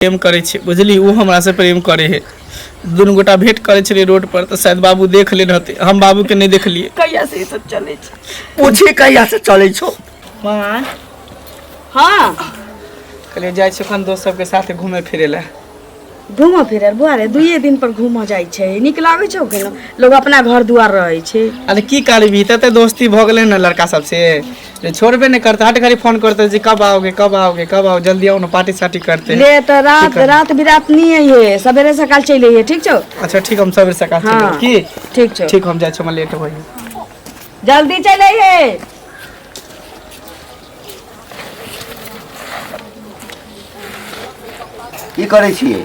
प्रेम करै छै बुझली, ओ हमरासँ प्रेम करै है। दुनू गोटा भेंट करै छलियै रोड पर तऽ शायद बाबू देख लेने होतै, हम बाबूके नहि देखलियै। कहिया से ई सब चलै छै? पूछी कहिया से चलै छौ। माँ। हाँ। कहलियै जाइ छी एखन दोस्त सबके साथे घूमे फिरे लए। घूमऽ फिरे बुआ रे, दुइये दिन पर घूमऽ जाइ छै, नीक लागै छौ केना? लोग अपना घर दुआर रहै छै। अरे की करबी, तते दोस्ती भऽ गेलै ने लड़का सबसे जे छोड़बे नहि करते, हट घड़ी फोन करते जे कब आओगे, कब आओगे, कब आओ, जल्दी आओ ना, पार्टी सार्टी करते। ले तऽ रात रात बिरात नहीं अइहे, सवेरे सकाल चलि अइहे, ठीक छौ? अच्छा ठीक, हम सवेरे सकाल चलि हाँ। आयब। की ठीक छौ। ठीक, हम जाइ छी, हमरा लेट होइए। जल्दी चलि अइहे। की करै छियै?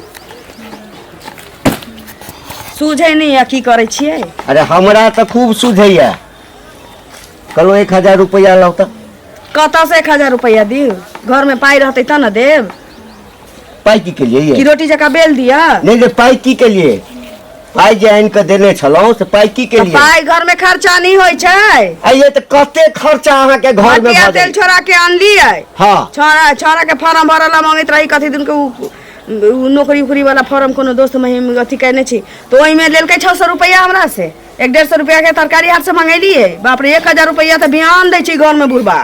सूझै नहि यऽ की करै छियै। अरे हमरा तऽ खूब सूझैया। कहलहुँ 1000 रुपैआ लाउ तऽ। कतऽसँ 1000 रुपैआ दियौ? घरमे पाइ रहतै तब ने देब। पाइ की केलियै? की रोटी जकाँ बेल दिअ? नहि नहि, पाइ की केलियै? पाइ जे आनि कऽ देने छलहुँ से पाइ की केलियै? पाइ घरमे खर्चा नहि होइ छै। आइये तऽ कते खर्चा अहाँके घरमे मटिया भऽ तेल जाइ। छोड़ा के आनलियै। हाँ। छोड़ा छोड़ा के फार्म भरल ला मंगैत रही कथी दिन के, उ नौकरी उकरी वाला फार्म, कोनो दोस्त महिम अथी केने छी तऽ ओहिमे लेलकै 600 रुपैआ हमरा से, 150 रुपैआ के तरकारी हाट से मंगेलियै। बाप रे, 1000 रुपैआ तऽ बिहान दै छै घरमे बुढ़बा।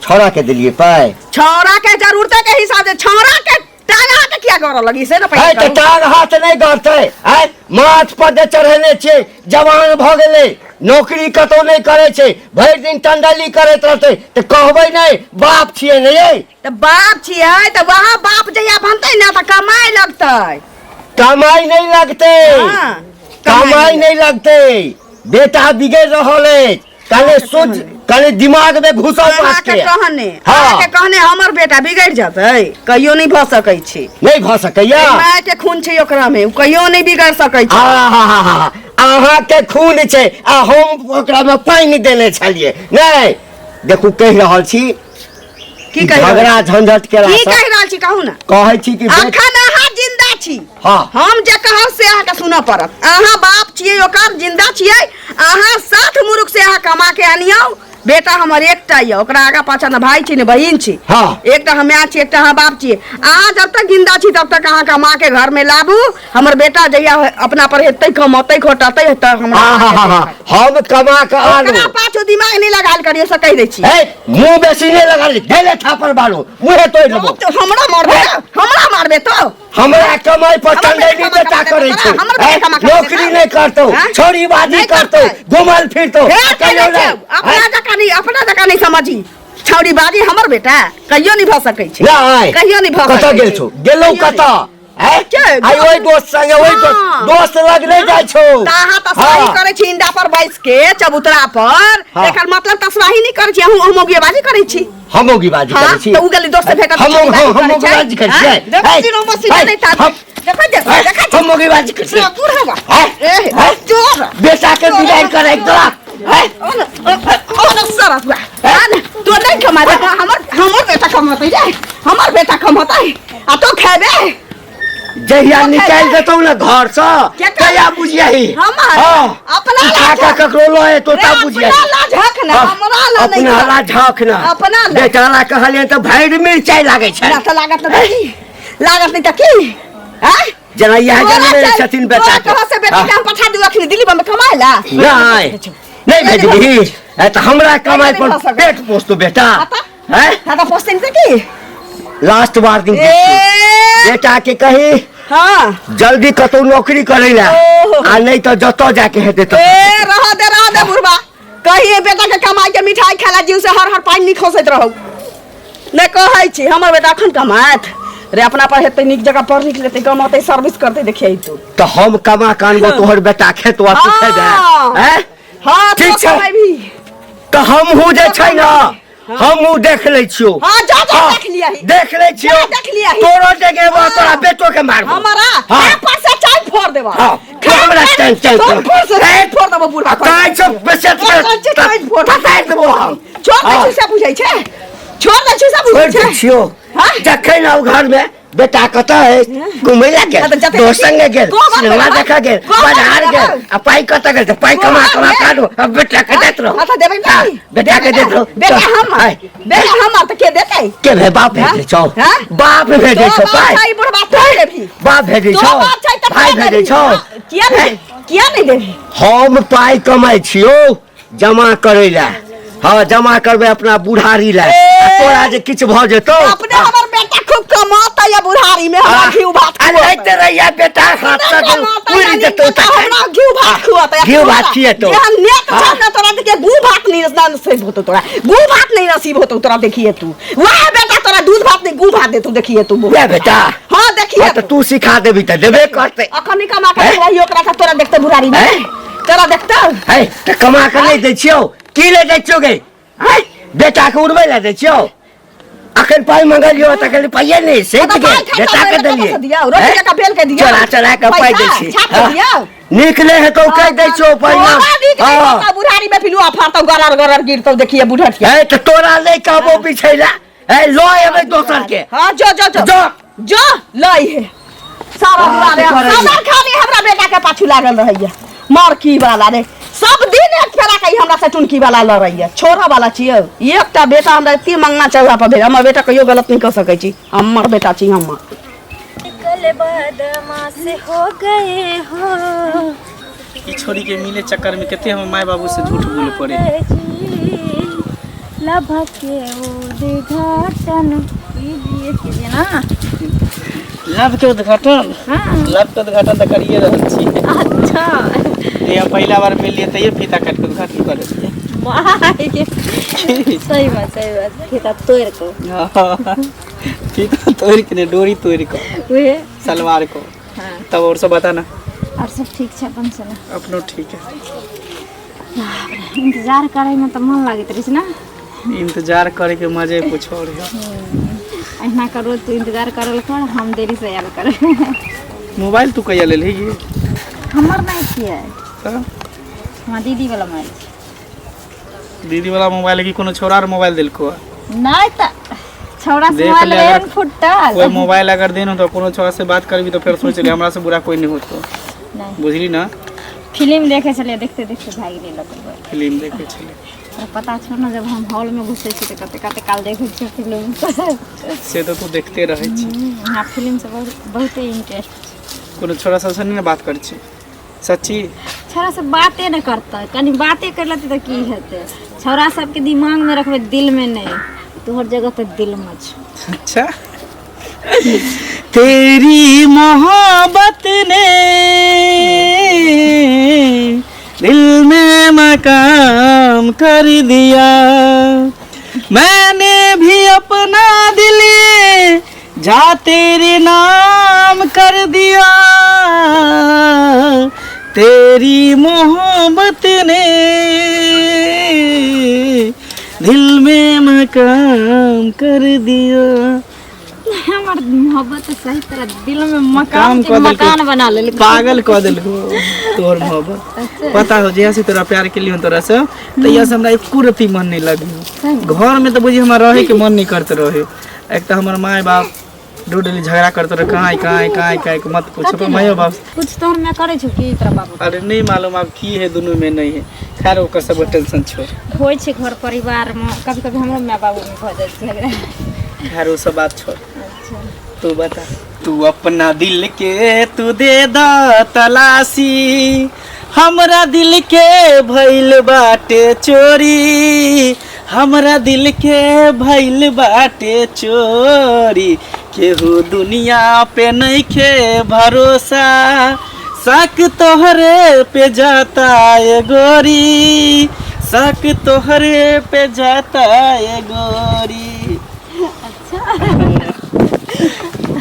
छौड़ा के देलियै पाइ? छौड़ा के जरूरत के हिसाब से। छौड़ा के टांग हाथ किया गड़ऽ लगी से ने है पहिले तऽ कहू। टांग हाथ नहि गड़तै? आँय, माथ पर जे चढ़ेने छियै, जवान भऽ गेलै, नौकरी कतौ नहि करै छै, भरि दिन टंडली करैत रहतै तऽ कहबै नहि बाप छियै ने यै? तऽ बाप छियै तऽ वहाँ बाप जहिया बनतै ने तऽ कमाइ लगतै। कमाइ नहि लगतै। हाँ, कमाइ नहि लगतै। बेटा बिगड़ि रहल अछि, कने सोच, कने दिमाग में घुसल बात अहाँके के। कहने हाँ। अहाँके कहने हमर बेटा बिगड़ि जेतै? कहियो नहि भऽ सकै छै। नहि भऽ सकैया? माय के खून छै ओकरा में, ओ कहियो नहि बिगड़ सकै छै। आहाहाहा, अहाँके खून छै आ हम ओकरा में पानि देने छलियै। नहि देखू, कहि रहल छी की कहि रहल झगड़ा झंझट केला की सँ कहि रहल छी, कहू ने। कहै छी कि अखन अहाँ जिंदा छी। हाँ। हम जे कहब से अहाँके सुनऽ पड़त। अहाँ बाप छियै ओकर, जिंदा छियै अहाँ। साथ मुरुख से अहाँ कमा के आनियौ। बेटा हमर एकटा यऽ, ओकरा आगा पाछा ने भाई छी ने बहिन छी। हाँ। एकटा हम माय छी, एकटा अहाँ बाप छियै। अहाँ जब तक जिंदा छी तब तक अहाँ कमा के घर में लाबू। हमर बेटा जहिया अपना पर हेतै, कमतै खोटतै तऽ हमरा आहाहाहा, हम कमा के आनू। ओकरा पाछू दिमाग नहि लगायल करियौ, से कहि दै छी। ए, मुंह बेसी नहि लगा ले, देले थापड़ मारू, मुँहे तोड़ि देबो। तो हमरा मारबे, हमरा मारबे तो हमरा कमाई पर हमर टंडैली बेटा बेटा कमा करै कमा छै, हमर बेटा हैं? कमा कमा नौकरी देता। नहि करतौ, हैं? छोरी बाजी नहि करतौ, करतै। घुमल फिरतौ। हे, कहियो कहियो नहि। अपना हैं? जकाँ नहीं, अपना जकाँ नहीं समझी। छौड़ी बाजी हमर बेटा कहियो नहीं भऽ सकै छै। नहि। कहियो नहीं भऽ कतऽ सकै गेल छै। छौ? गेलौ कहियो कतऽ? हैं? के? आइ ओहि दोस्त संगे, ओहि दोस्त हाँ। दोस्त लग नहि जाइ छौ। तऽ अहाँ तसवाही हाँ। करै छी इंडा पर बैस के चबूतरा पर। हाँ। एकर मतलब तसवाही नहीं करै छी अहूँ, अहूँ मौगियेबाजी करै छी। हम मौगीबाजी हाँ, करै छी? तऽ उ गेली दोस्त से भेटत, हम छौड़ीबाजी हम करै छै। मौगीबाजी करै हाँ? छियै? देखै हैं? छी, रोमा सीधा हैं? नहि ताबे। देखै छी, हैं? देखै छी। हम मौगीबाजी करै छियै? दूर हवा। हैं? ए, हैं? चोर। बेटा के विदाई करै तोरा, हैं? ओ न, ओ न सरस बा। आ न, तो नहीं कमा दे, हमर हमर बेटा कमातै रे, हमर बेटा कमातै आ तो खेबे। जहिया निकालि देतौ ने घर से केकर? तहिया बुझियही। हमर? हाँ। अपना उठा लाज कऽ ककरो लऽ एतौ रे, तब बुझियही। अपना लाज हक ना, हाँ, हमरा ला नहीं अपना हक। ला झक ना। अपना ला। बेटा ला कहलियै तऽ भरि मिरचाइ लागै छै। ना तऽ लागत नहि तऽ की? लागत नहि तऽ की? आँय? जेना इएह तोरा जनमे चल- छथिन बेटा तोरा के। कहाँ से बेटी हाँ। के हम पठा दियौ अखनी दिल्ली बम्बई कमाए ला? नहि नहि भेजबिही ए, तऽ हमरा कमाइ नहि पर भऽ सकत। पेट पोसतौ बेटा। हाँ तऽ? हैं? हाँ तऽ पोसतै नहि तऽ की? लास्ट वार्निंग ए बेटा के कही हाँ जल्दी कतौ नौकरी करै ला ओहो। आ नहि तऽ जतऽ जाके हेतै ततऽ। ए रह दे, रह दे बुढ़बा, कहिए बेटा के कमाई के मिठाई खाला जीव से हर हर पानि नहीं खोसैत रहू। नहि कहै छी हमर बेटा अखन कमाएत रे, अपना पर हेतै, नीक जगह पढ़ लिख लेतै, कमौतै, सर्विस करतै, देखिए तू। तऽ हम कमा के अनबो तोहर बेटा खेतवा तू खेबे? हाँ। हैं? हाँ, ठीक तो छै। कमेबही। तऽ हमहूँ जे छै ने, हमहूँ देख लै छियौ। हाँ, जा, जा, हाँ, देख लियही। देख लै छियौ। जा, देख लियही। तोरो जगेबो, हाँ। तोरा बेटो के मारबो। हमारा हाँ। हाँ, पर से चाय फोड़ देबो। हाँ, तू हमरा चाय चाय तोर फोड़ से ए, फोड़ देबो बुढ़ा। ताहि सब बेचत के तोर से चाय फोड़ देबो। पतारि देबो हम। छोड़ दै हाँ। छी से बुझै छै, छोड़ दै छी से बुझै छोड़ि दै छै। छियौ। हाँ? जखन आउ घर में बेटा कतऽ है घुमै ला गेल हाँ, तऽ जते दोस्त संगे गेल गोबर सिनेमा पर देखऽ गेल गोबर पर बाजार गेल आ पाइ कतऽ गेल तऽ पाइ कमा कमा काटू आ बेटा के दैत रहो हाँ, तऽ देबै हाँ, नहि बेटा के दैत रहो बेटा हमर आय, बेटा हमर तऽ के देतै के भे बाप भेजै छौ हाँ? बाप भेजै तो छौ बाप पाइ छै बुढ़बा तोड़ देबही बाप भेजै तो छौ बाप छै तऽ भाइ के भेजै देबही? छौ हाँ, किया नहि किया नहि देबही हम पाइ कमाइ छियौ जमा करै लए हँ जमा करबै अपना बुढ़ारी लए आ तोरा जे किछु भऽ जेतौ अपने हमर बेटा खूब कमाता या बुढ़ारी में हमरा घी भात आ लैते रहिया बेटा हाथ से जे उड़ि जेतौ तखन हमरा घी भात खुआता घी भात खिएतौ। जेहन नेक छौ ने तोरा देखिए गू भात नहीं नसीब होतो तोरा गू भात नहीं नसीब होतो तोरा देखिए तू वाह बेटा तोरा दूध भात नहीं गू भात देतो देखिए तू वएह बेटा हाँ देखिए हाँ तऽ तू सिखा देबी तऽ देबे करतै अखन नहीं कमा के हैं? रही ओकरा के तोरा देखते बुढ़ारी में हैं? तोरा देखते है तऽ कमा कऽ नहि दै छियौ की ले दै छियौ गे है बेटा के उड़बै लए दै छियौ अखन पाइ मंगलियौ तऽ कहली पाइए नहि सैत तऽ गेल पाइ खा बेटा के कऽ देलियै दियौ, रोटी हैं? जकाँ बेल के दियौ। चोरा चोरा कऽ पाइ दै पैसा छी छाप के हाँ। दियौ। नीक नहि हेतौ कहि दै छियौ पहिने तोरा नीक नहि हाँ। होतौ, बुढ़ारी में पिलुआ फाड़तौ गरर गरर गिरतौ देखिए बुढ़टिया है तऽ तोरा नहि कहबो बिछै लए है लऽ एबै दोसर के हाँ जो जो जो जो जो लई हे सारा हाँ, दुआरे तऽ करै सबर खाली हमरा बेटा के पाछू लागल रहैया मरकी वाला रे सब दिन एक फेरा के हमरा से टुनकी वाला लड़ैया छोड़ा वाला छियै एकटा बेटा हमरा एते मंगना चौरा पर भेल हमर बेटा कहियो गलत नहीं कर सकै छी हमर बेटा छी हमर कल बदमाश हो गए हो ई छोरी के मिले चक्कर में कते हम माय बाबू से झूठ बोले पड़े है लभ के उद्घाटन कीजिए कीजिए ना लव के उद्घाटन हाँ लव के उद्घाटन तऽ करिए रहल छी अच्छा ये पहिला बार मिलिए तैयो फीता काट के उद्घाटन कर देलिए माय सही बात सही बात फीता तोड़ को फीता तोड़ के ने डोरी तोड़ के उहे सलवार को हाँ तब और सब बता ना और सब ठीक छै अपन से ना अपनो ठीक है इंतजार करे में तऽ मन लागैत रहै छै ने इंतजार करे के मजे कुछ और है अहिना करो तू इंतजार करल कर हम देरी से आयल कर मोबाइल तू कहिया लेलही गे हमर नहि छियै तऽ हमर दीदी वाला मोबाइल छै दीदी वाला मोबाइल की कोनो छोरा आर मोबाइल देलको है? नहि तऽ छौड़ा से देख मोबाइल ले अगर एहन फुटल कोई मोबाइल अगर देन हो तो कोनो छोरा से बात करबी तो फिर सोच ले हमरा से बुरा कोई नहीं होतो नहि बुझली ना फिल्म देखै छलियै देखते देखते भागि गेलै लऽ फिल्म देखे छले तोरा पता छौ ने जब हम हॉलमे घुसै छी तऽ कते कते काल देखै छियै फिल्म से तऽ तू देखते रहै छी हमरा फिल्मसँ बहुत बहुते इंटरेस्ट छै कोनो छोरा सबसँ नहि ने बात करै छी सच्ची छौड़ा सब बाते नहि करतै कनि बाते करि लेतै तऽ की हेतै छौड़ा सबके दिमागमे रखबै दिलमे नहि तोहर जगह तऽ दिलमे छौ अच्छा तेरी मोहब्बत ने दिल में मकाम कर दिया मैंने भी अपना दिल जा तेरे नाम कर दिया तेरी मोहब्बत ने दिल में मकाम कर दिया हमर मोहब्बत तऽ सही तरह दिल में मकान काम के कऽ देलकै। मकान बना लेलकै पागल कऽ देलको तोहर मोहब्बत पता हो जहिया से तोरा प्यार के लिए तोरा से तहिया से हमरा एको रत्ती मन नहीं लगी घर में तो बुझी हमरा रहे के मन नहीं करते रहे एक तो हमर माय बाप डोडली झगड़ा करते रहे कहाँ कहाँ कहाँ कहाँ मत पूछ अपन मायो बाप कुछ तोहर में करै छौ की तोरा बाबू अरे नहीं मालूम आब की है दुनू में नहीं है खैर ओकर सब टेंशन छोड़ होइ छै घर परिवार में कभी कभी हमरो माय बाबू में भऽ जाइ छै झगड़ा खैर वो सब बात छोड़ अच्छा तू बता तू अपना दिल के तू दे द तलाशी हमरा दिल के भइल बाटे चोरी हमरा दिल के भइल बाटे चोरी केहू दुनिया पे नइखे भरोसा शक तोहरे पे जाता ए गोरी शक तोहरे पे जाता ए गोरी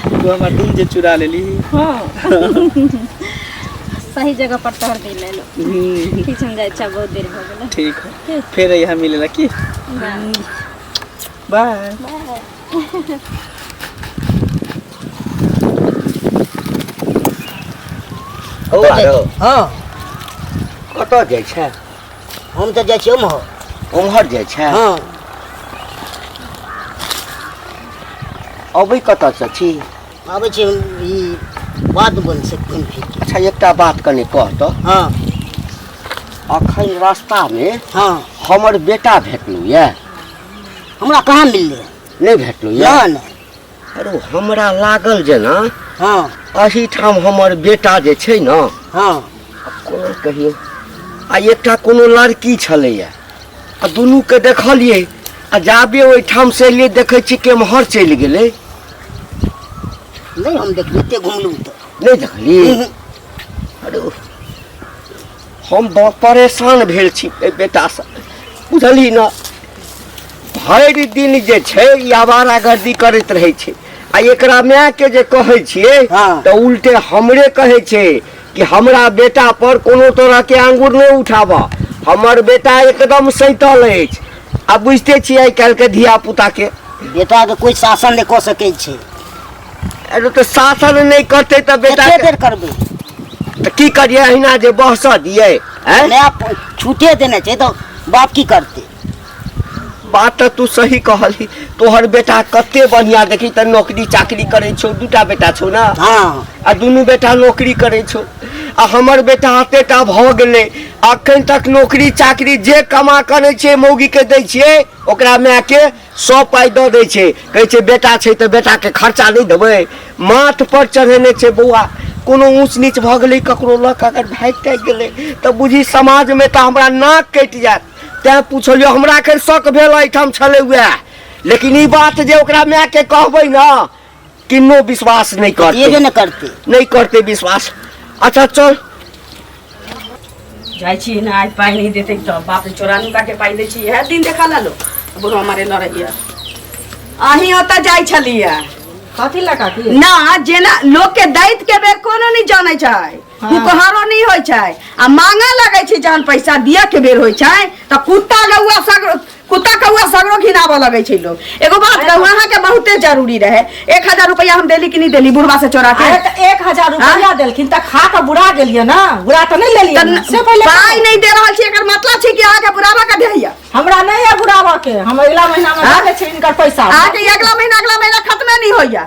तू हमर दिल जे चुरा लेली हाँ सही जगह पर तोहर दिल लेलो ठीक छै हम जाइ छी बहुत देर भऽ गेलै ठीक है फिर यहाँ मिलेला की बाय हौ आरो हँ कतऽ जाइ छै हम तऽ जाइ छियै ओम्हर उम्हर जाइ छै हँ अबै कतऽसँ छी आबै छी हम ई बात बन से घूमि फिर के। अच्छा एकटा बात कनि कह तऽ। हँ। अखन रास्तामे हँ। हमर बेटा भेटलू यऽ? हमरा कहाँ मिललै? नहि भेटलू यऽ? ना ना। अरे हमरा लागल जेना हँ। एहिठाम हमर बेटा जे छै ने। हँ। कोना कहियौ, आ एकटा कोनो लड़की छलैया, आ दुनूके देखलियै, आ जाबे ओहिठाम से एलियै देखै छी केम्हर चलि गेलै। नहि, हम देखलियै, एते घुमलहुँ तऽ नहि देखली। अरे हम बहुत परेशान भेल छी एहि बेटासँ, बुझलही ने? भरि दिन जे छै ई आवारागर्दी करैत रहै छै, आ एकरा मायके जे कहै छियै हँ। तऽ उल्टे हमरे कहै छै कि हमरा बेटा पर कोनो तरहके आंगुर नहि उठाबऽ, हमर बेटा एकदम सैतल अछि। आ बुझिते छियै आइ काल्हिके धिया पुताके। बेटाके कोइ शासन नहि कऽ सकै छै। अरे तऽ शासन नहि करतै तऽ बेटा कते देर करबै? तऽ की करियै, अहिना जे बहसऽ दियै? आँय? नया छूटे देने छै तऽ बाप की करतै? बात तऽ तू सही कहलही। तोहर बेटा कते बढ़िया, देखी तऽ नौकरी चाकरी करै छौ। दूटा बेटा छौ ने? हँ। आ दुनू बेटा नौकरी करै छौ, आ हमर बेटा एतेटा भऽ गेलै, अखन तक नौकरी चाकरी जे कमा करै छै मौगीके दै छियै, ओकरा मायके सब पाइ दऽ दै छै। कहै छै बेटा छै तऽ बेटाके खर्चा नहि देबै? माथ पर चढ़ेने छै बौआ। कोनो ऊँच नीच भऽ गेलै, ककरो लऽ कऽ अगर भागि तागि गेलै तऽ बुझी समाजमे तऽ हमरा नाक कटि जायत। तैँ पुछलियौ, हमरा एखन शक भेल एहिठाम छलै वएह, लेकिन ई बात जे ओकरा मायके कहबै ने, किन्नो विश्वास नहि करतै। एबे नहि करतै। नहि करतै विश्वास। अच्छा चल। जाइ छी ने, आइ पाइ नहि देतै तऽ बाप रे, चोरा नुका के पाइ दै छी। इएह दिन देखा लो बुढ़वा मारे लड़ैया। अहीं ओतऽ जाइ छलियै? कथी लए काकी? ना, जेना लोक के दैत के बेर कोनो नहि जानै छै, कुकहरो नहि होइ छै, आ मांगे लगै छै जहन पैसा दिअ के बेर होइ छै तऽ कुत्ता गौआ सगरो, कुत्ता कौआ सगरो घिनाबऽ लगै छै लोग। एगो बात कहू, अहाँके बहुते जरूरी रहे, 1000 रुपया हम देली कि नहि देली बुढ़वा से चोरा के? अरे तऽ 1000 रुपया देलखिन तऽ खा कऽ बुढ़ा गेलियै ने, बुढ़ा तऽ नहि लेलियै तऽ ने, से पहिले पाइ नहि दे रहल छी, एकर मतलब छै कि अहाँके बुढ़ाबा के ढेया। हमरा नहि है बुढ़ाबा के, हम अगिला महीना में दऽ दै छी हिनकर पैसा। अहाँके ई अगला महीना, अगला महीना खत्मे नहि होइया।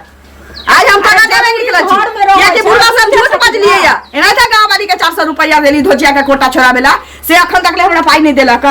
आज हम टका देबे निकलल छी घर में रहै कियाकि छै, बुढ़वा से हम झूठ अपने बजलियै या एना तऽ गाँव वाली के 400 रुपया देली धोचिया के कोटा छोड़ाबेला, से अखन तक ले हमरा पाइ नहि देलक।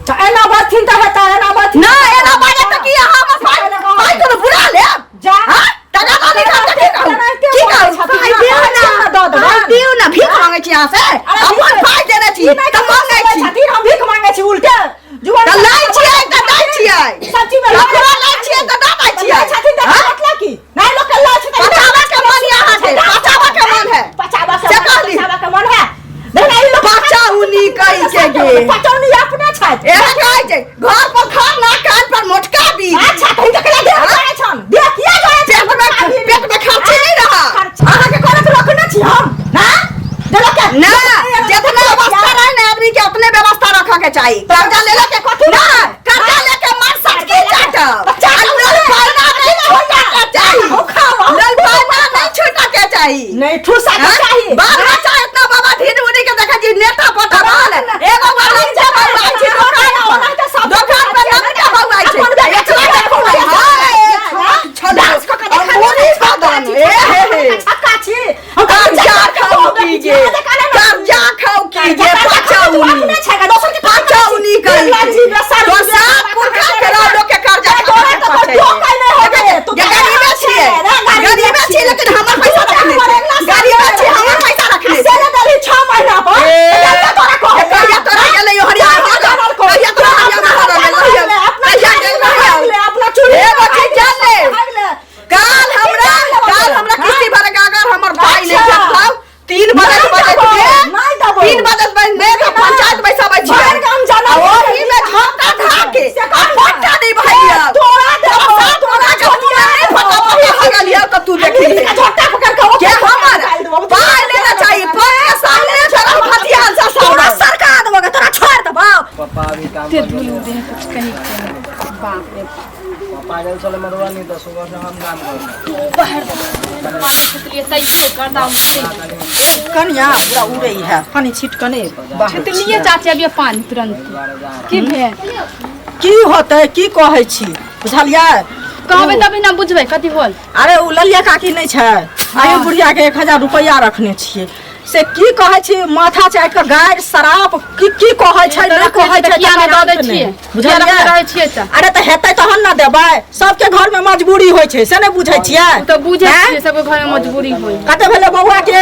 तऽ एना बजथिन तऽ हेतै, एना बजथिन ना, एना बाजत तऽ की अहाँ हमर पाइ, पाइ कोनो बुरा लेब? जा। हाँ? टका दऽ दी तऽ की कहू, की कहू? पाइ दियौ ना, दऽ देबै। पाइ दियौ ना, भीख मांगै छी अहाँ से? अपन पाइ देने छी तऽ मांगै छी। छथिन, हम भीख मांगे छी उल्टे जुआन। तऽ लै छियै तऽ दै छियै। सब्जी में ककरो लै छियै तऽ दऽ दै छियै। लै छथिन तऽ हाँ? मतलब की नहीं लोग के लै छै तऽ पचावा के मन है अहाँके, पचावा के मन है। पचावा के से मन, कहली। पचावा के मन है। नहीं नहीं, ई लोग पचौनी कहि के गे। पचौनी अपने छै। एहन कहै छै घर पर घर ना, कान पर मोटका बीज। अच्छा तऽ हिनका केला देह जाय छन, देह किया जाय छन? पेट में, पेट में खर्ची नहीं रहा। खर्ची। अहाँके करत रखने छी हम ना देलक के ना, जितना व्यवस्था रहे ना आदमी के उतने व्यवस्था रखा के चाहिए। कर्जा ले लेके कथी ना, कर्जा लेके मर सटकी चाटब, आ नल पाना नहीं छूटा के चाहिए, नल पाना नहीं छूटा के चाहिए। नहीं ठूसा के हाँ? चाहिए। बाल बच्चा इतना बाबा धीरे मुनि के देखा जी नेता पता रहल एगो बाल बच्चा बौआइ छै दोकान पर, दोकान पर नमका बौआइ छै। एतना देखू हाय छल डांस कऽ के देखा मुनि बदन ए हे हे। छक्का छी। कर्जा खाउ की गे, कर्जा खाउ की गे, पचौनी पचौनी करी तो सात पुरखा के लोग के कर्जा तोरा तऽ पचै। धोखा नहि होबे। तू जे गरीबे छियै, गरीबे छियै, लेकिन हमर पैसा रखने छै। गरीबे छियै, हमर पैसा रखने छै। से देली 6 महीना पर कहिया तोरा कहै? कहिया तोरा गेलै हरियाणा, कहिया तोरा हरियाणा गेलै, कहिया गेलै? अपना चूल्हा एगो चीज जान ले, काल हमरा, काल हमरा किस्ती भरे के अगर हमर भाई नहीं भेटतौ 3 बजे नहीं बजे देबो, के नहीं देबो। 3 बजे बजे में तो पंचायत बैसाबै छियै। बाहर गाम जाना आ ओही में झोंका धा के से आ कहाँ? पट्टा नहीं भैया तोरा देबो, सात तोरा गोरा के मुँह नहीं फटा फटा हो गेलियै तऽ तू देखी झोटा पकड़ के के हमर पाइ लेना चाहिए, पाइ के सामने तोरा भतियाल से तोरा सरका देबो गे, तोरा छोड़ देबो। पप्पा अभी काम ते पर धुल गेलै। दे कुछ कही के नहीं। बाप रे बाप। पप्पा गेल छलै मधुबनी तऽ सुबह से हम काम करलहुँ। बाहर पानी छुतलिए तैयो गर्दा उड़े। कनिया पूरा उड़ै है पानी छिट कऽ नहि बाहर। छुतलिए चाची अभी पानी तुरंत की भेल? की होतै, की कहै छी बुझलियै? कहबै तभी ने बुझबै कथी होल। अरे उ ललिया काकी नहि छै, आइ बुढ़िया के 1000 रुपैआ रखने छियै, से की कहै छी माथा चाटि कऽ गारि शराप की की कहै छै नहि कहै छै, किया नहि दऽ दै छियै? बुझलियै? किया रहै छियै तऽ? अरे तऽ हेतै तहन ने देबै, सबके घर में मजबूरी होइ छै, से नहि बुझै छियै? ओ तऽ बुझै आँय? छियै सबके घर में मजबूरी होइ। कते भेलै बौआ के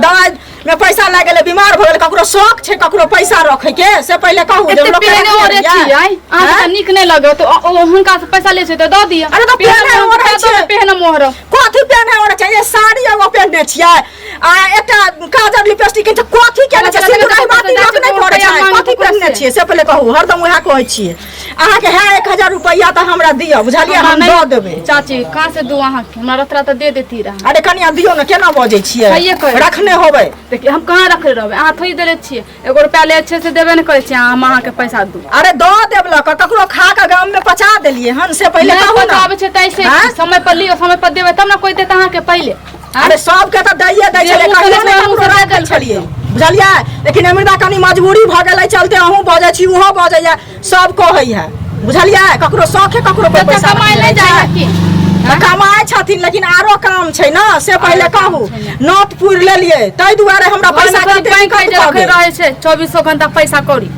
दवाइ में पैसा लागि गेलै, बीमार भऽ गेलै, ककरो शौक छै ककरो पैसा रखै के? से पहिले कहू जे एते लोक पेहने रखने ओढ़े रहियै। छियै अहाँके आँय? तऽ नीक नहि लगत, तऽ ओ हुनका से पैसा लै छै तऽ दऽ दिअ। अरे तऽ पेहने ओढ़ै छियै। पेहने मोहर कथी पेहने ओढ़ै छै? ये साड़ी एगो पेहने छियै आ एकटा काजर लिपस्टिक छै, कथी केने छै? सिन्दूर अहिबाती लोक नहि पड़ै छै, कथी पेहने छियै से पहिले कहू। हरदम उएह कहै छियै अहाँके। है 1000 रुपैआ तऽ हमरा दिअ, बुझलियै? हम दऽ देबै। चाची, कहाँ से दू अहाँके? हमरा रत तऽ दे देती रहे। अरे कनिया दियौ ने, केना बजै छियै? सहिए कहै। रखने होबै। देखिए, हम कहाँ रखले रहबै? अहाँ थोड़ी देले छियै। एगो रुपया ले छै से देबे नहि करै छियै अहाँ, हम अहाँके पैसा दू। अरे दऽ देब लऽ कऽ, ककरो खा कऽ गाम में पचा देलियै हन से पहिले नहि कहू ने। पचाबै छै तैसे आँय? समय पर लियौ, समय पर देबै तब ने कोइ देत अहाँके पहिले। आँय? अरे सबके तऽ दैये दै जे छलै, मुँह कहियो से नहि मुँह ककरो से राखै देल छलियै, बुझलियै? लेकिन अमृता कनि मजबूरी भऽ गेलै चलते अहूँ बजै छी, ओहो बजैया, सब कहैया, बुझलियै? ककरो शौखे ककरो पर तऽ पैसा कमाइ रखने नहि रहै जाइ है छै। की? तऽ कमाइ छथिन लेकिन आरो काम छै ने, से पहिले कहू। नोत पुरि लेलियै ताहि दुआरे हमरा पैसा पैसा के बैंक दिक्कत जे भऽ रखे गेल। रहै छै चौबीसो घंटा पैसा कौड़ी।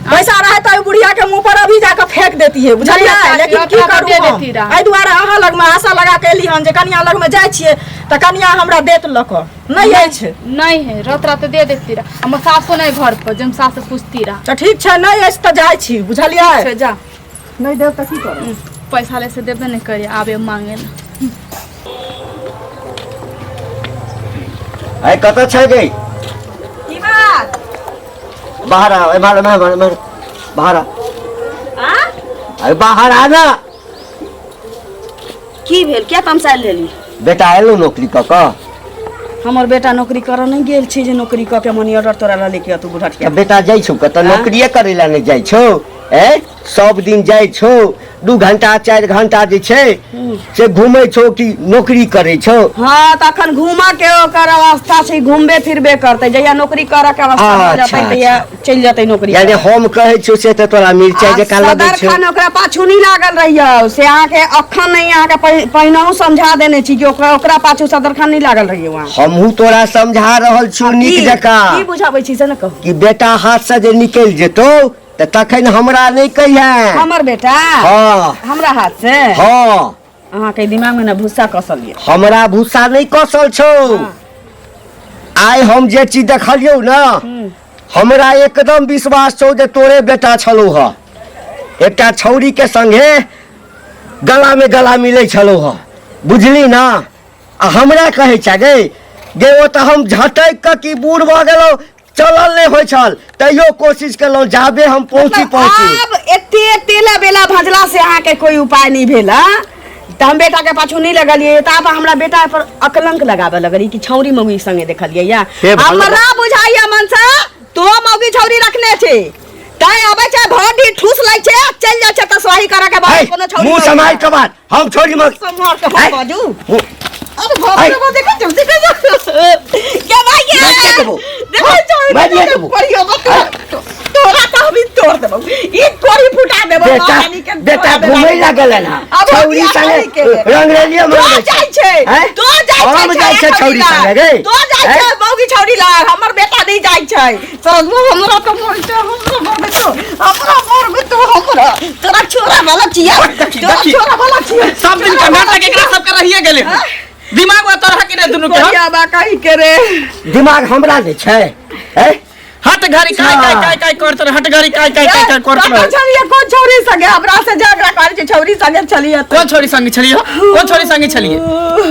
पैसा रहे तऽ बुढ़िया के मुंह पर अभी जाके फेंक देती है, बुझलियै? नहीं, लेकिन की अपना करू दे हम? देती रहा। एहि दुआरे अहाँ लगमे आशा लगा के एली हन जे कनिया लगमे जाइ छियै तऽ कनिया हमरा देत लऽ कऽ। नहि अछि? नहीं है, रात रात दे देती रहा। हमर सासो नहीं घर पर जे हम सास से पूछती रहा। तऽ ठीक छै, नहि अछि तऽ जाइ छी, बुझलियै? से जा। नहि देब तऽ की करब? पैसा ले से देबे नहीं करी, आबे मांगे ला। अरे कतऽ छै गे? की बात? बाहर आ, एम्हर एम्हर एम्हर एम्हर, बाहर आ। आ? अरे बाहर आ ना। की भेल? किया तमसायल लेली? बेटा एलो नौकरी कऽ कऽ? हमर बेटा नौकरी करऽ नहि गेल छै जे नौकरी कऽ के मनी ऑर्डर तोरा लऽ लेके तू बुढ़टिया। तऽ बेटा जाइ छौ कतऽ? नौकरिए करै लए नहि जाइ छौ? ए सब दिन जाइ छौ, 2 घंटा 4 घंटा जे छै से घूमै छौ कि नौकरी करै छौ? हाँ, तऽ अखन घूमऽ के ओकर अवस्था छै, घूमबे फिरबे करतै। जहिया नौकरी करऽ के अवस्था भऽ अच्छा, जेतै तहिया चलि जेतै नौकरी यानी करऽ। हम कहै छियौ से तऽ तोरा मिरचाइ आ जकाँ लगै सदर छौ। खान ओकरा पाछू नहि लागल रहियौ, से अहाँके अखन नहि, अहाँके पहिनहुँ समझा देने छी कि ओकरा ओकरा पाछू सदर खान नहि लागल रहियौ अहाँ। हमहूँ तोरा समझा रहल छियौ नीक की जकाँ की बुझाबै छी से ने कहू। कि बेटा हाथ से जे निकलि जेतौ तऽ तखन हमरा नहि कहिहे। हमर बेटा? हाँ। हमरा हाथ से? हाँ। अहाँके दिमाग में ने भूसा कसल ये। हमरा भूसा नहि कसल छौ। आइ हम जे चीज देखलियौ ने, हमरा एकदम विश्वास छौ जे तोरे बेटा छलौ हँ। एकटा छौरी के संगे गला में गला मिलै छलौ हँ, बुझली ना? आ हमरा कहै छै गे गे, ओ तऽ हम झटकि कऽ की बूढ़ भऽ गेलहुँ, चलल नहि होइ छल, तैयो कोशिश केलहुँ जाबे हम पहुँची पहुँची। आब एते तेला बेला भजला से अहाँके कोई उपाय नहीं भेल हँ? तऽ हम बेटा के पाछू नहीं लगलियै तऽ आब हमरा बेटा पर अकलंक लगाबऽ लगलियै कि छौरी मौगी संगे देखलियै या। हे भगवान। हमरा बुझाइया मनसा तो मौगी छौरी रखने छै, तैं अबै छै भर ढीठ ठूस लै छै आ चलि जाइ छै तसवाही करऽ के बाद है, कोनो छौरी मुँह मौगी सम्हारि कऽ बात, हम छोड़ी मौगी सम्हार के है। हम बाजू? मुँह अरे बाप रे बाप, देखै छौ, देखै छौ। के भाई के? मारिए देबौ। देखै छौ, मारिए देबौ। करियो मत। तोरा तऽ हम ई तोड़ देबौ, ई कोरी फुटा देबौ। बेटा महारानी के बेटा तोरा घुमै ला गेलन हँ अब छौरी बियाह संगे करी के। रंगरेलिया तो मनबै जाइ छै, हैं? तो जाइ छै, हम जाइ छै छौरी लग। संगे गे। तो जाइ छै हैं? मौगी छौरी लग, हमर बेटा नहि जाइ छै। चल हमरा तऽ मर छै, हमरा मरबे तो, हमरा मरबे तो, हमरा तोरा छोरा वाला छियै, देखी, तोरा देखी। छोरा वाला छियै। सब दिन के नाटक एकरा सब के रहिए गेलै हन। दिमाग में तोरा के दुनू के हन? कोरिया बा कही के रे। दिमाग हमरा नहि छै हैं? हट घड़ी काय काय काय काय करत रहे, हट घड़ी काय काय काय काय करत रहे। कतऽ छलियै? कोन छौरी संगे हमरा से झगड़ा करै छै? छौरी संगे छलियै तऽ। कोन छोरी संगे छलियै हो? कोन छोरी संगे छलियै?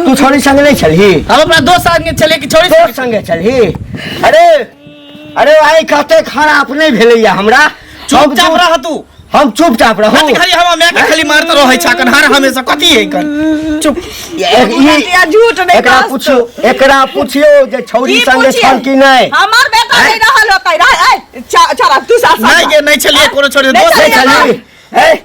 तू छोरी संगे नहि छलही? हम अपना दोस्त संगे छलियै कि छोरी दोस्त संगे छलही? अरे अरे आइ कते खराब नहि भेलैया हमरा। चुपचाप रह तू। हम चुपचाप रहू? हट खाली हमरा माय के खाली मारत रहै छै अखन हर हमेशा, कथी है एकर? चुप। बुढ़िया झूठ नहि एकरा बाजतौ। पूछियो, एकरा पूछियो जे छौरी की संगे पूछियै? छल कि नहि। हमर बेटा नहीं रहल होतै रह। ए छोरा तू साथ नहीं गे, नहीं छलियै कोनो छोरी नहीं दोस्त नहि छलियै। छली ए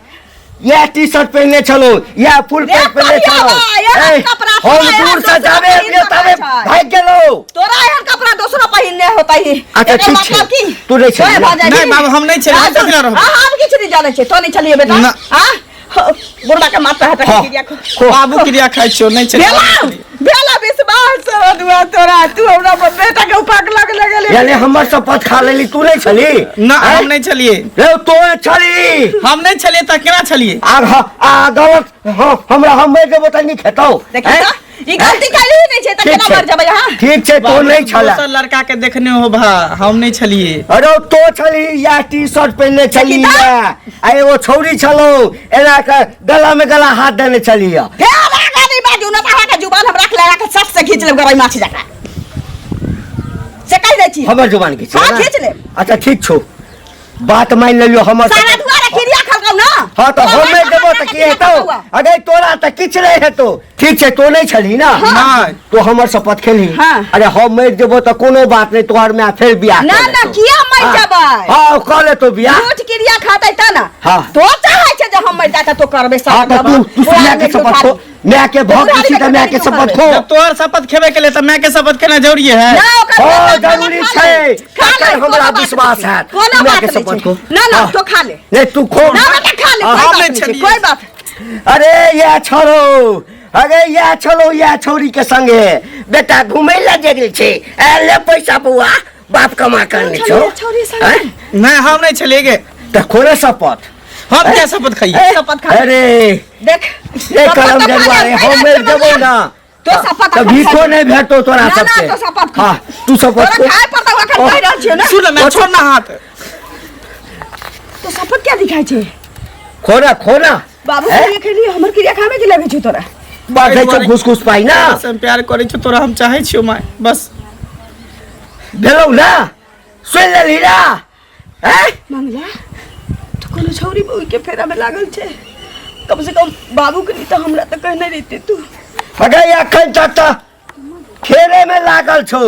यह टी शर्ट पहनने छलो, यह फुल रे पैंट पहनने करिया छलो। बा, एहन ए, कपड़ा हम तोरा एहन दूर से दोसरो जाबे पहिन एलियै सकै तबे छै। भागि गेलो। तोरा एहन कपड़ा दोसरो पहिनने होतै। अच्छा, एकर ठीक छै। मतलब की? तू नहि छलियै। तोहे भऽ जाइ नहीं छी। बाबू, हम नहीं छलियै, हम हाँ, कथी लए रहबै? हाँ, हम किछु नहि जानै छियै, तो नहीं छलियै बेटा। ना। हाँ? बुढ़बा के माथा हटा हाँ। क्रिया खो खो। बाबू क्रिया खाइ छियो नहि छै भेला भेला विश्वास दुआ तोरा तू हमरा अपन बेटा के उपाक लग लगल यानी हमर शपथ खा लेली तू नहि छली ना हम नहि छलियै रे तो छली हम नहि छलियै तऽ केना छलियै आर ह आ गलत हाँ हमरा हम मरि जेबो तऽ नीक हेतौ देखी हैं? तऽ ई गलती कैली नहि छै तऽ ठीक केना छै। मर जेबै अहाँ ठीक छै तो नहि छला दोसर लड़का के देखने हो भा हम नहि छलियै अरे तो छली या टी शर्ट पहिनने छली देखी तऽ। या आ एगो छौरी छलो एना के गला में गला हाथ देने छली या हे आगा नहि बाजू ना तऽ अहाँके जुबान हम रख लगा के सट से खींच लेब गरई माछ जकाँ से कहि दै छी हमर जुबान घीच हाँ, ना? खींच लेब। अच्छा ठीक छौ बात मान लेलियो हमर सारा दुआरे क्रिया खलकौ ना हाँ तो हम नहि देबो तऽ की हेतौ अरे तोरा तऽ किछु नहि हेतौ ठीक छै तो नहि छलही ना नहि। तो हमर शपथ खेलही हाँ। अरे हम मरि जेबो तऽ कोनो बात नहि तोहर माय फेर बियाह ना कऽ ना लेतौ। किया मरि हाँ। जेबै हाँ कऽ लेतौ बियाह झूठ क्रिया खातै त ना हाँ। तो चाहै छै जे हम मरि जाके तो करबै सब हाँ तऽ तू तू माय के शपथ खो माय के भक्त छी तऽ माय के शपथ खो जब तोहर शपथ खेबे के लिए तऽ माय के शपथ खेना जरूरी है ना ओकर हाँ बेटा जरूरी खा ले। छै खा ले, तखन कोनो हमरा बात विश्वास नहि छै। हैत कोनो माय बात के नहि शपथ छै। खो ना ना हाँ। तो खा ले नहीं तू खो ना बेटा खा ले हाँ, कोई हम बात नहि नहीं छै छलियै। कोई बात अरे या छोड़ो अरे या छलो या छौरी के संगे बेटा घुमै ला जे छै ए ले पैसा बौआ बाप कमा कर नहीं छौ छौरी संगे। हैं? नहीं हम नहीं छलियै गे तऽ खोले शपथ हम क्या शपथ खाइए शपथ खा ले। अरे देख ये शपथ करम तो खा जरुआ ले, रे हम मरि जेबो ना तो शपथ तऽ खा भीखो ले। नहि भेटतो तोरा ना, ना, सबके तो शपथ खा। हाँ तू शपथ तोरा खो खाय पड़तौ अखन कहि रहल छियौ ना सुन मैं छोड़ ना हाथ तो शपथ क्या दिखाई छै खो ना खो ना बाबू हैं? क्रिया खेली हमर क्रिया खामे के लगे छौ तोरा बढ़ै छौ घुस घुस पाइ ना से हम प्यार करै छी तोरा हम चाहै छियौ माय बस भेलौ ना सुनि लेलही ना हैं मंगला तो कोनो छौरी बहू के फेरा में लागल छै कम से कम बाबू के नहीं तो हमरा तो कहने रहते तू अगे अखन तक तऽ फेरे में लागल छौ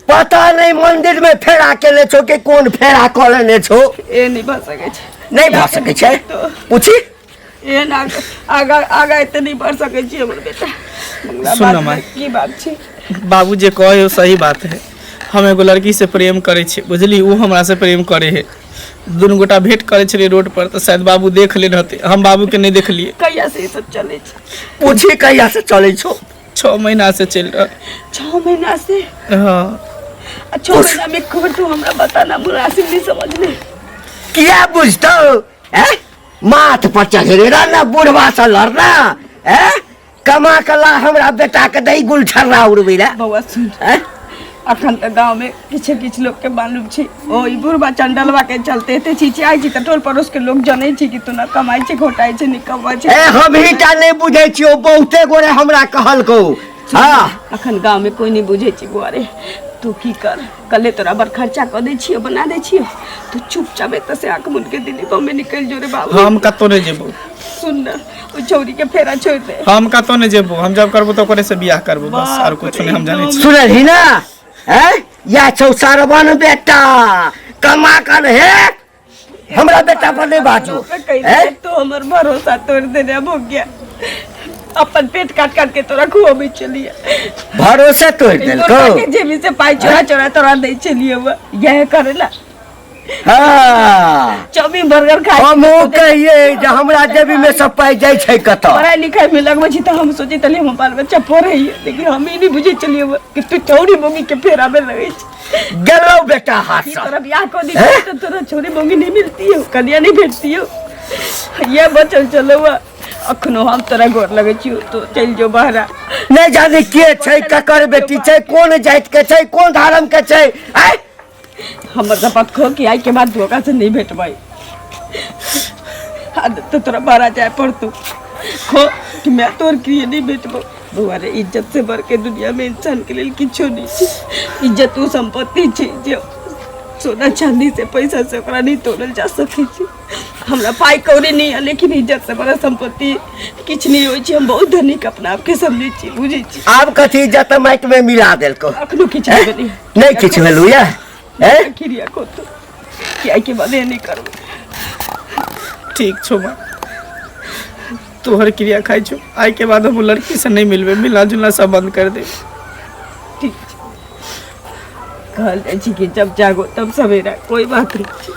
पता नहीं मंदिर में फेरा केने छौ कि कोन फेरा कऽ लेने छौ ए नहीं भऽ सकै छै नहि भऽ सकै छै पूछी एहन आगा आगा आगा एते नहीं बढ़ सकै छी हमर बेटा मंगला सुन ना बात माय। की बात छै बाबू जे कहे हो सही बात है हम एगो लड़की से प्रेम करै छी बुझली ओ हमरा से प्रेम करे है दुनू गोटा भेंट करै छलियै रोड पर तऽ शायद बाबू देख लेने होते हम बाबू के नहि देखलियै कहिया से ई सब चलै छै पूछी कहिया से चलै छौ 6 महीना से चलि रहल 6 महीना से हाँ आ 6 महीना में एक बेर तू हमरा बताना मुनासिब नहीं समझले किया बुझतौ हैं माथ पर चढ़े रह ना बुढ़वा से लड़ना हैं कमा के ला हमरा बेटा के दही गुलछर्रा उड़बै ला बौआ सुन हैं अखन तऽ गाँव में किछु किछु लोग के मालूम छै ओ ई बुढ़बा चंडलवा के चलते एते चिचियाइ छै तऽ टोल पड़ोस के लोग जनै छै कि तू न कमाइ छै घोटाइ छै नहि कमाइ छै ए हमही टा नहि बुझै छियौ बहुते गोरे हमरा कहलकौ हाँ अखन गाँव में कोई नहीं बुझै छै बौआ रे तू की कर कले तोरा बड़ खर्चा कऽ दै छियौ बना दै छियौ तू चुपचाप एतऽ से आँख मुन के दिल्ली बम्बे निकलि जो रे बाबू हम कतौ नहि जेबो सुन न ओ छौरी के फेरा छोड़ि दे हम कतौ नहि जेबो हम जब करबो तऽ ओकरे से बियाह करबो बस आर कुछ नहीं हम जानै छी सुनलही ना हैं या छौ सरवन बेटा कमा कर हे हमरा बेटा पर नहीं बाजू हैं तो हमर भरोसा तोड़ देने भोग गया अपन पेट काट काट के तोरा खुआबै छलियै भरोसे तोड़ देलकौ तोरा के जेबी से पाइ चोरा चोरा तोरा दै छलियै यह करेला हाँ चाउमीन बर्गर खाइ हमहूँ कहियै जे हमरा जेबी में सब पाइ जाइ छै कतऽ पढ़ाई लिखाई में लगबै छी तऽ हम सोचै तलियै हम बाल बच्चा पढ़ैए लेकिन हम ई नहि बुझै छलियै कि तू चौरी मोगी के फेरा में लगै छी गेलौ बेटा हाथ की से तोरा बियाह कऽ दी तऽ तोरा छौरी मोगी नहीं मिलती हो कन्या नहीं भेटती हो ये बचल चलो अखनो हम तोरा गोर लगै छियौ तो चलि जो बहरा नहि जाने के छै ककर बेटी छै कोन जाति के छै कोन धर्म के छै आँय हमर शपथ खो कि आइ के बाद धोखा से नहीं भेटबै आदत तो तोरा बहरा जाए पड़तौ खो कि मैं तोर के लिए नहीं भेटबो बौआ रे इज्जत से बढ़ के दुनिया में इंसान के लिए किछो नहीं छै इज्जत ओ संपत्ति छै जे सोना चांदी से पैसा से ओकरा नहीं तोड़ल जा सकै छै हमरा पाइ कौड़ी नहीं है लेकिन इज्जत से बड़ा संपत्ति किछु नहीं होइ छै हम बहुत धनिक अपना आपके समझै छी बुझै छी आब कथी इज्जत माटि में मिला देलको अखनो किछु नहि भेलै नहि किछु भेलू या हैं क्रिया को तो कि आइ के बाद एहन नहीं करबै ठीक छौ माँ तोहर क्रिया खाइ छौ आइ के बाद हम लड़की से नहीं मिलबै मिलना जुलना सब बंद कर देबै ठीक छै कहल जाइ छै कि जब जागो तब सवेरा कोई बात नहीं छै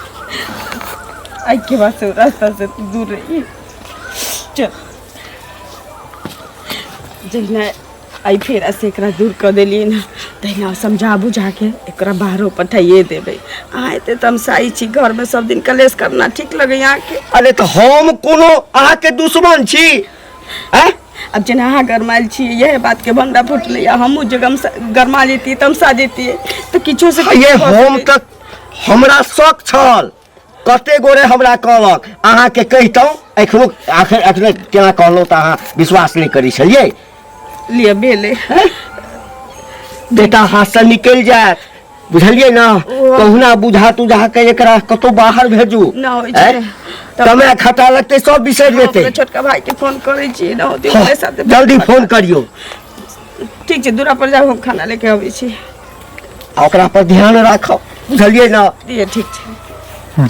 आइ के बाद से रास्ता से तू दूर रही। चल जहिना एहि फेरासँ एकरा दूर कऽ देलियै ने तहिना समझा बुझा के एकरा बाहरो पठाइए देबै। अहाँ एते तमसाइ छी, घरमे सब दिन कलेश करना ठीक लगैए अहाँके? अरे तऽ हम कोनो अहाँके दुश्मन छी? आँय? आब जेना अहाँ गरमायल छियै, इएह बातके भंडा फुटलै, आ हमहूँ जे गरमा जैतियै, तमसा जैतियै, तऽ किछो से ये हम तऽ हमरा शक छल, कते गोरे हमरा कहलक अहाँके कहितहुँ। एखनो एखने केना कहलहुँ तऽ अहाँ विश्वास नहि करै छलियै। लिअ भेलै। बेटा हाथसँ निकलि जायत, बुझलियै ने? कहुना बुझा तुझा के एकरा कतौ बाहर भेजू। ना होइ छै। आँय? समय खटा लगतै, सब बिसरि हम जेतै। अपना छोटका भाई के फोन करै छी ना, होतै ओकरे साथे। जल्दी फोन करियौ। ठीक छै, दूरा पर जाउ, हम खाना लेके अबै छी। आ ओकरा पर ध्यान राखब, बुझलियै ने? दिअ, ठीक छै।